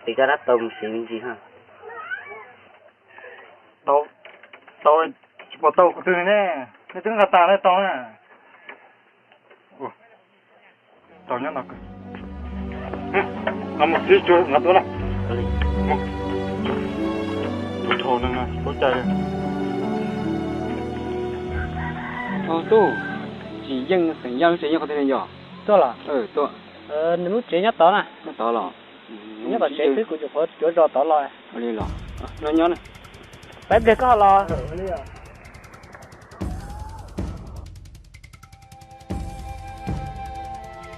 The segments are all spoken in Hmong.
Tes koj dab tau mus tsev me ntsis ha. Tau, tau, tsis pom tau kuv twg li ne. Nej twb nqa tas ne tau na. Tau nyob no. Nqa mus tib cuag nqa tuaj na. Tus dhau neeg no paub cai. Thaum tub, tsis yeej xeem Yaj lub tsev nyob qhov twg ne yog? Tuaj los? Tuaj. Nws lub tsev nyob tod na. Nyob tod los? Nyob tom tsev xwb, kuv nyuam qhuav cuav zos tod los. Li los, no nyob na. Peb pliag koj ho los.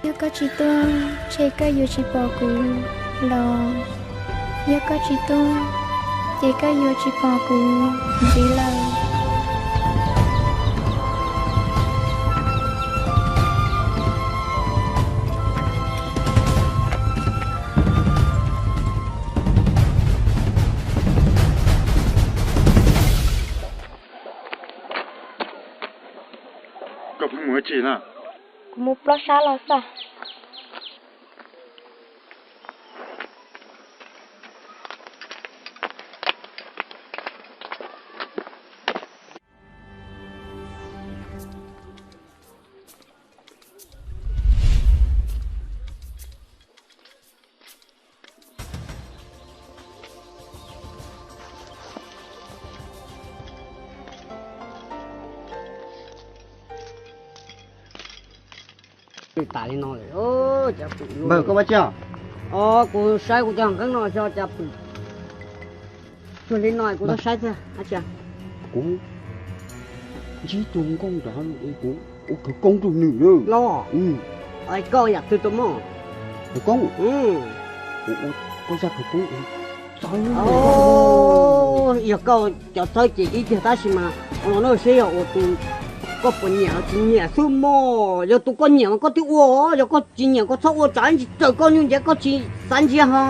Yog koj tsis tuaj, ces koj yuav tsis pom kuv los. Yog koj tsis tuaj, ces koj yuav tsis pom kuv ntxiv lawm. Koj pheej mus ua dab tsi na? Kuv mus plob sab los xwb. Twb tas li no lawm, cas pw. Npawg, koj ua dab tsi? Os, kuv saib kuv cov nqeeb no xyov cas pw cuag li no, kuv tuaj saib thiab. Dab tsi? Kuv ntsib tus nkauj nrad, kuv ua khawv koob rau nws lawm. Los? Koj yam twg tau muaj khawv koob? Kuv ua koj zaj khawv koob. Yog koj cov txawb ces ib tiag, tab sis mas los no seb yog ua tus koj puas nyiam los tsis nyiam xwb mog. Yog tus koj nyiam mas koj twb ua, yog koj tsis nyiam koj txhob ua, tsam ib ntsis raws koj nyuj ncev koj tsis xav ntsia ho.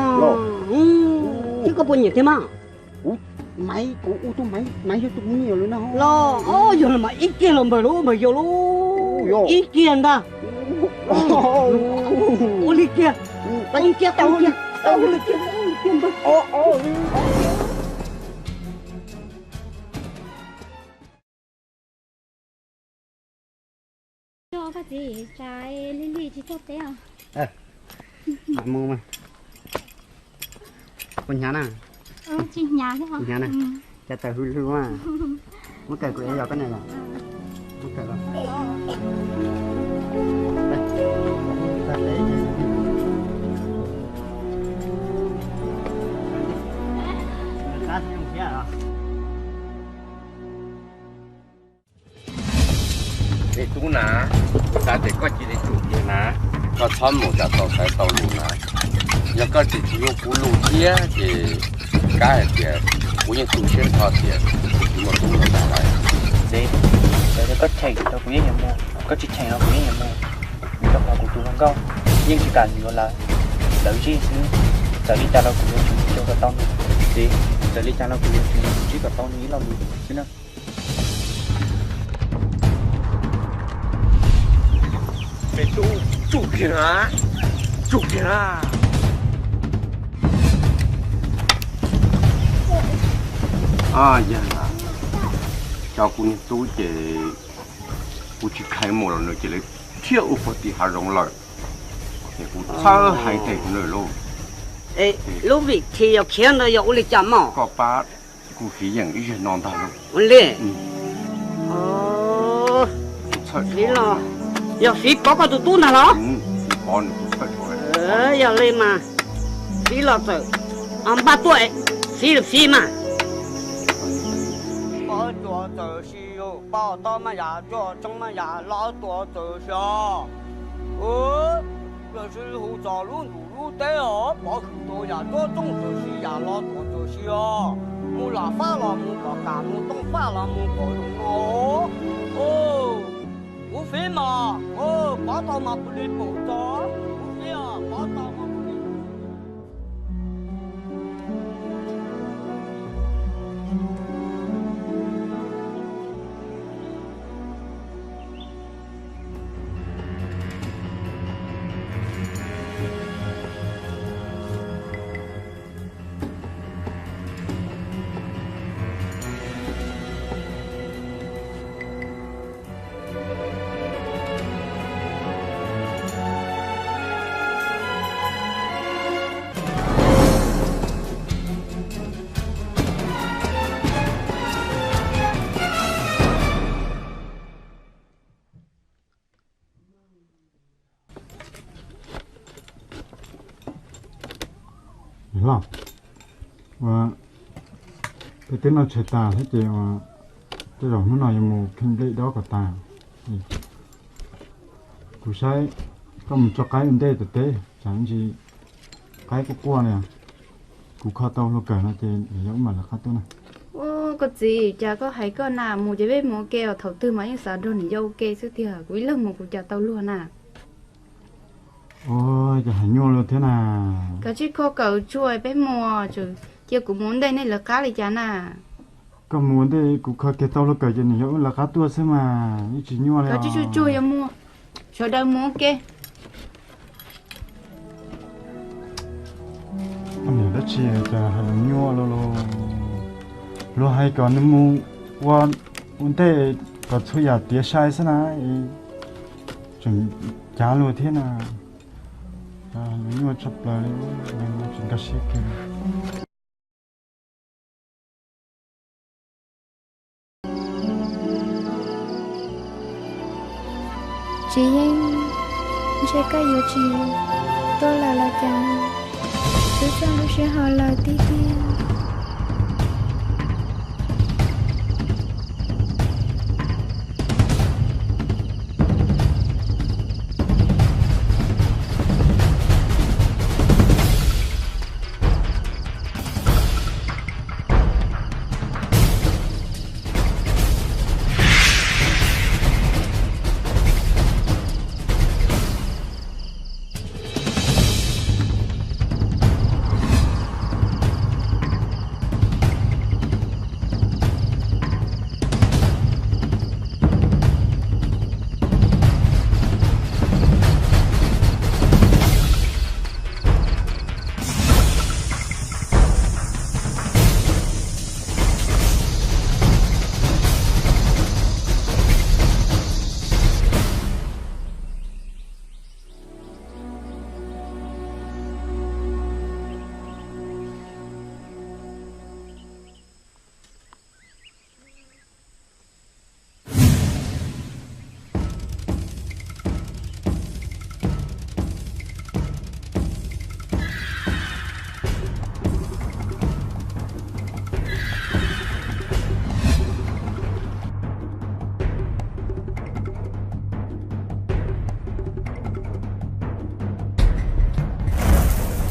Thiab koj puas nyiam thiab mas? Kuv, Maiv, kuv ua tus Maiv, Maiv yog tus kuv nyiam lawm na. Los, yog los mas ib kiag los npawg, los npawg yau los, ib kiag ntag. Ua li kiag, ua kiag, ua kiag, ua li kiag, ua li kiag npawg. Koj txiv, tsam lig lig tsis txog teb os. Mus mas. Kuv hnyav na. Tsis hnyav thiab. Hnyav na. Cas tawm hwj hwj mas. Muab kawm kuv es yog koj niam yom. Muab kawm los. Me tub na, kuv xav tias koj cia li tsum kiag na, koj txhob mus tam tau xaiv tau lus na. Yog koj tseem tsis yuav kuv lus thiab ces kab hais tias kuv yeej tu siab nrho tias kuv tsis muaj tub ntawm koj lawm. Txiv, txawm tias koj cheem los kuv yeej yuav mus, koj tsis cheem los kuv yeej yuav mus, vim rau qhov kuv tus hluas nkauj yeej tsis kam yuav lawv, lawv zij xwb. Txawm li cas los kuv yuav tsum ntsib kom tau nws. Txiv, txawm li cas los kuv yuav tsum ntsib kom tau nws ib lo lus xwb na. Me tub, tsum kiag na, tsum kiag na. Yog, cov kuv niag tub ces kuv tsis kheev mus los nws cia li thiaj ua pog tim hav zoov lawm. Es kuv txhawj heev tej kuv nws lauj. Lub vim thi yog khiav ntawd yog ua li cas mog? Koj pab kuv fiv yeem ib zaug no ntag lauj. Ua li, fiv los yog fiv pov koj tus tub ntag los? Yog li mas fiv los txawm npaj tuaj, fiv los fiv mas. Pov tuaj txawm sis, pov tau mas yam cuaj tsooj mas yam los tuaj txawm sis os. Lawm sis hu txog lub ntuj lub teb os, pov hwm tau yam cuaj tsooj txawm sis yam los tuaj txawm sis os. Mus lam fab los mus kom kam, mus tooj fab los mus kom zoo no. Kuv fiv mas, pov tau mas kuv li pum txog, kuv fiv os, pov tau mas kuv li Los, ua, peb twb noj tshais tas thiab ces ua, tej zaum hnub no yuav mus kheej nplej dob kom tas. Kuv saib koj mus tso qaib ua ntej tom teb, tsam ntsis qaib quaj quaj li. Kuv kho tau hluas kawm no ces niam yau wb mam lawv qab tuaj na. Ua, koj txiv, cas koj hais koj na, mus ces peb mus ua ke os, thaum twg mas yeej xav nrog niam yau ua ke xwb tiag, kuv ib leeg mus kuv cas tau luag na. Ua, cas hais nyuaj luaj thiab na. Kav tsij kho kawm tsuag peb mus, tseem cia kuv mus ua ntej nej lawv qab li cas na. Koj mus ua ntej kuv kho kiag tau hluas kawm ces niam yau wb lawv qab tuaj xwb mas, yeej tsis nyuaj li. Kav tsij tsuag tsuag yuav mus, sawv daws mus ua ke. Koj niam dab tsi cas hais lus nyuaj luaj luaj. Luag hais kom nws mus ua, ua ntej kom txhua yam tiav sai xwb na, tseem cav luag thiab na. Cas hais lus nyuaj tshaj plaws li, tsis nkag siab kiag. Tsis yeej, ntshe koj yuav tsis tuaj lawm los cas, twb txog lub sij hawm lawm tiag tiag.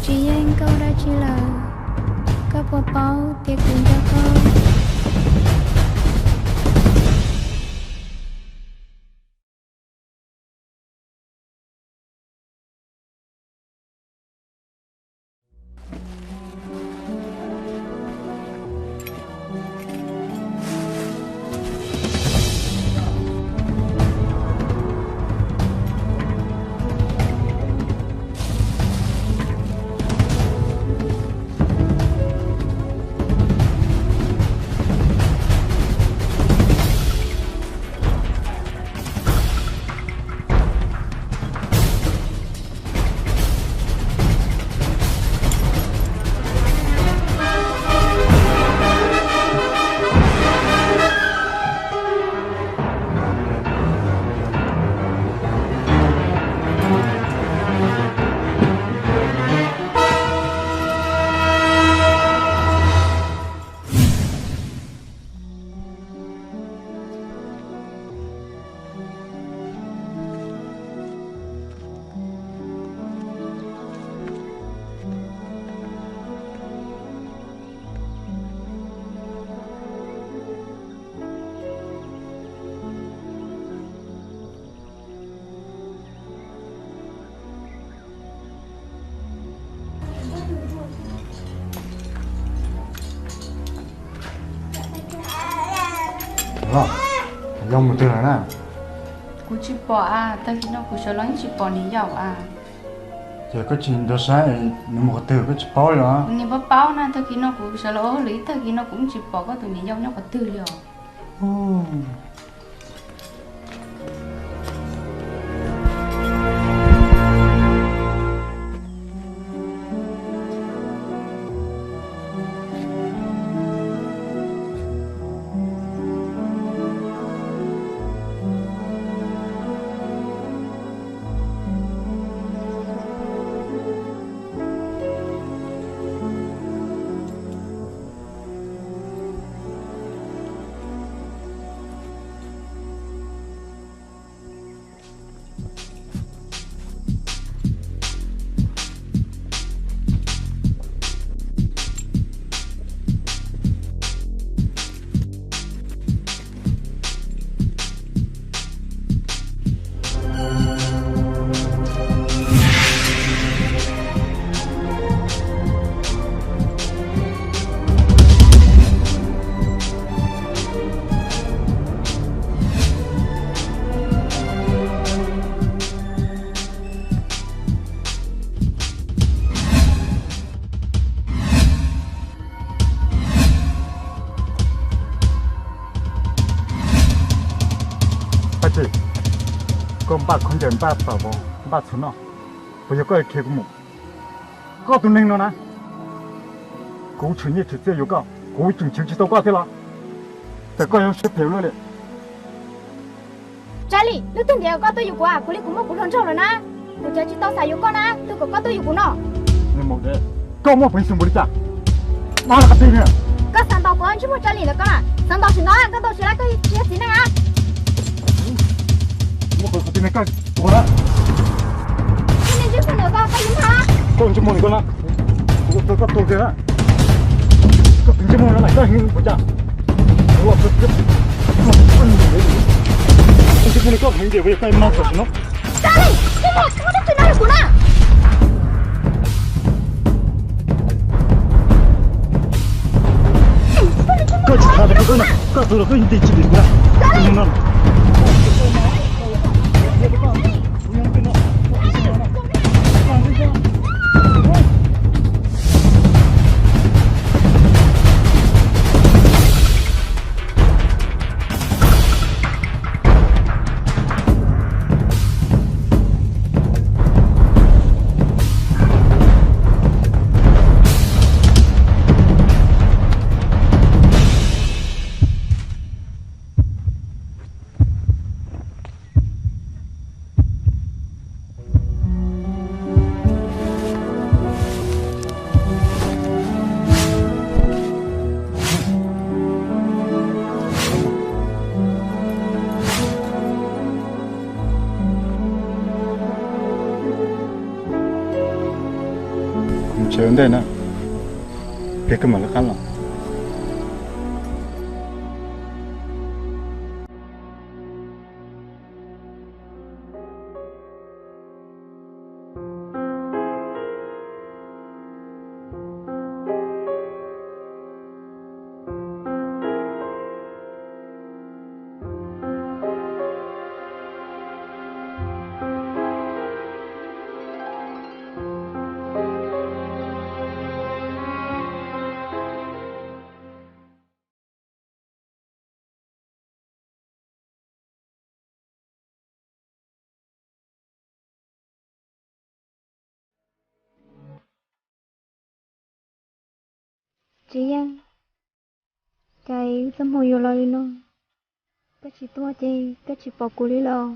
Tsis yeej koj dab tsi lawm, koj puas paub tias kuv nco koj? Yog mus twg lawm na? Kuv tsis pom a, tag kis no kuv sawv los yeej tsis pom niam yau a. Ces koj tsis nrog saib nws mus qhov twg koj tsis paub li los? Kuv niam paub paub na, tag kis no kuv sawv los ua hauj lwm ib tag kis no kuv yeej tsis pom koj tus niam yau nyob qhov twg li os. Koj npaj khaub ncaws, npaj pam vov, npaj txhuv noj, puas yog koj khiav kuv mus? Koj tus neeg no na, kuv tshwm nyiaj tshwm txiaj yuav koj, kuv tseem chwv tsis tau koj thiab los? Cas koj yuav siab phem luaj li? Tsav Lis, leej twg ntiav koj tuaj yuav kuv? Kuv li kuv muaj kuv hluas nraug lawm na, kuv cov tsis tau xav yuav koj na, twb kom koj tuaj yuav kuv no. Koj muaj peev xwm npaum li cas? Koj xav ntaus kuv ntsej muag Tsav Lis ntawm koj na, xav ntaus sim no, koj ntaus sim lawm, koj tsis yog txiv neej na. Koj ntsej muag ntawm koj na, koj peev ntsej muag no lawm koj heev ua cas? Koj ntsej muag no koj heev ces koj mag tam sim no. Tsav Lis, koj muaj dab tsi no rau kuv na? Koj tsis tham li koj na, koj tus los koj yeej tig tsis dim kuv na. Kuv mus tsev ua ntej na, pliag koj mam lawv qab los. Txiv Yeej, cas wb txoj hmoo yuav los li no, koj tsis tuaj ces koj tsis pom kuv li los?